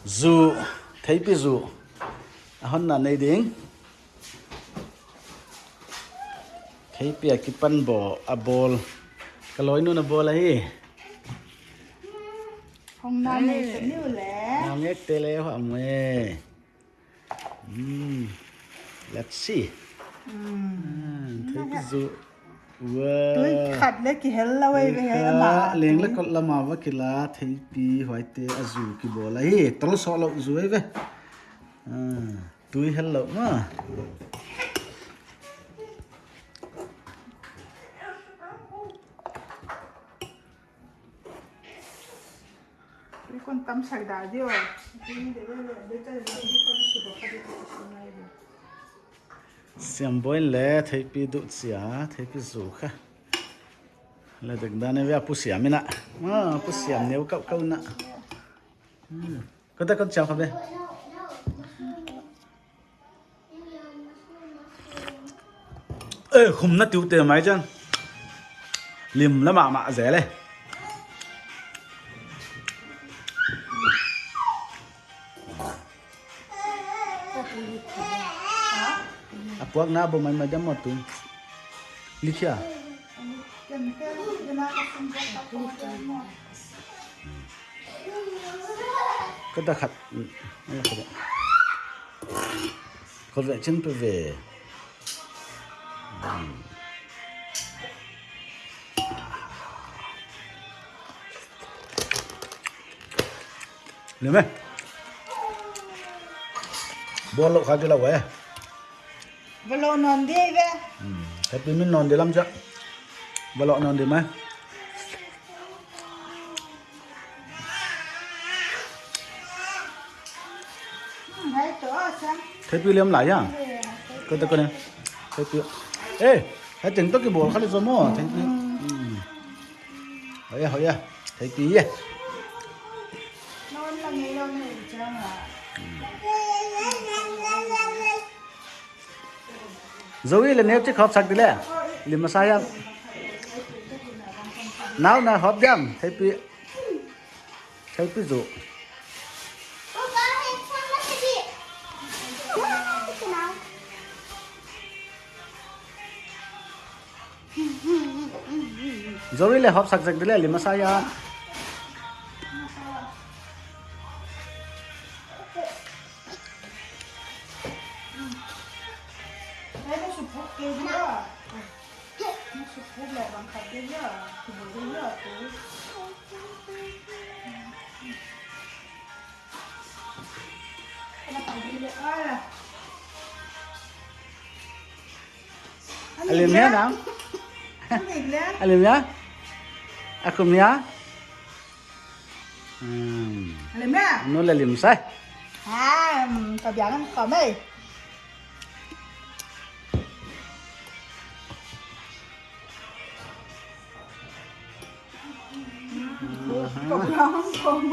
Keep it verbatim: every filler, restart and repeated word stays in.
Zu, theipi zu. A honna nei ding. Theipi a kipan bawl, a bawl. Ka lawi nu'n a bawl ahi. Hong na nei Eh. Te niu le. Na ngek te le hua mwe. Hmm. Let's see. Hmm. Ah, theipi zu. Wow. Tui khat le kihel lou ei Tui ve hei khat, ama. Leng le Tui. Kot lama va kila, theipi huaite a zu kibawl ahi. Tol sawh lou zu ei ve. Ah, tui hel lou ma. Tui kon tam sak da dio. Tui de le de ta de tui kon su ba ka de ko su nai de. Siam boin le theipi duh chia, theipi zu kha. Le dek dan e ve a pu siam ina. Ah, pu siam neu kau kau na. Hmm. Kata kon siam kha be. Eh, khum na tiu te mai chan. Lim la mahmah zel e. A puak na bo mai mai dam mo tu. Likhia. Kata khat. Kau ve chin pe ve. Hmm. Lim e. Bawl lou kha di lou e. Bawl lou nawn di ve. Hmm. Happy min nawn di lam cha. Bawl lou nawn di mai. Hmm, hai to, ah, sang. Theipi liam lai ya. Ko ta ko ne. Theipi. Eh, hai teng to kibawl kha le zo mo. Theipi. Hmm. Hoya, hoya. Theipi ye. Nawn la ngei lou ne chang a. Zoe le neu chi khop sak di le. Lim masa ya. Nau na hop diam. Theipi. Theipi zu. Zoe le hop sak sak di le, lim masa ya. A lim hia nang? A lim hia? A khum hia? Hmm. A lim hia? Nu le lim sai. Ha, hmm, ka biang an khom ei. Hmm, ka biang an khom.